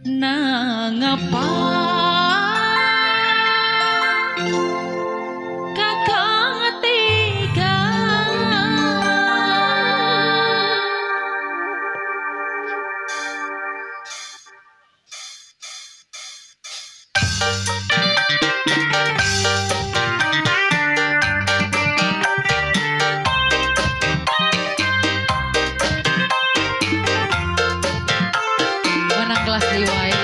Nangapa kakang tega? Menang kelas di wae.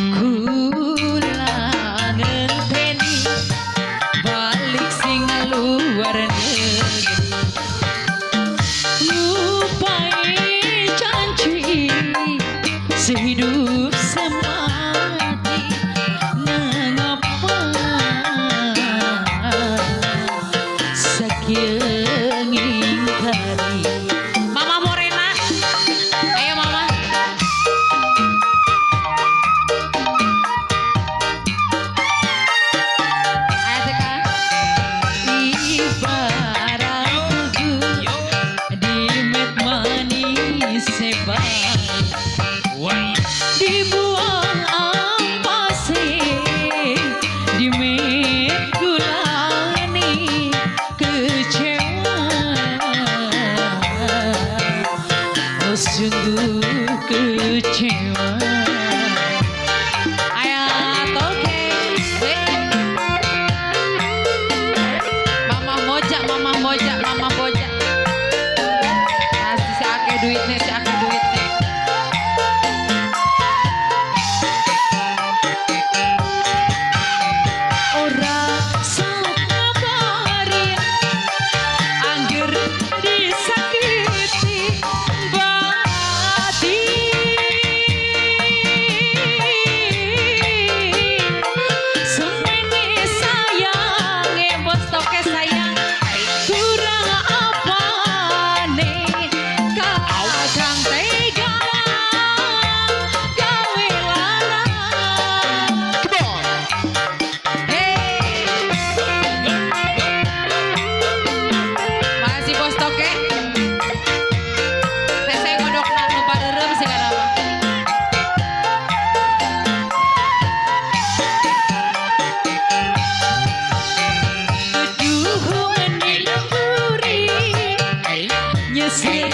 Kula ngenteni balik sing luar negeri, lupai janji sehidup semati. Nangapa sakieu ngingkari? Mama Morena, ayo Mama. Ayo teka. Ibarat tugu di met manis sebaik, dibuang ampase di met gulani kecewa. Oh, sungguh kecewa. Ayat oke. Mama Moja, Mama Moja, Mama Moja. Kasih si akeh duitnya, si akeh duitnya. Ora sok ngabari angger disakiti batin. Semene sayang, bos toke sayang, kurang apane kakang tega gawe lara? Come on. Hey, makasih bos toke. Saya ngodok nu paderem sih apa. Tujuh menit buri nyesir.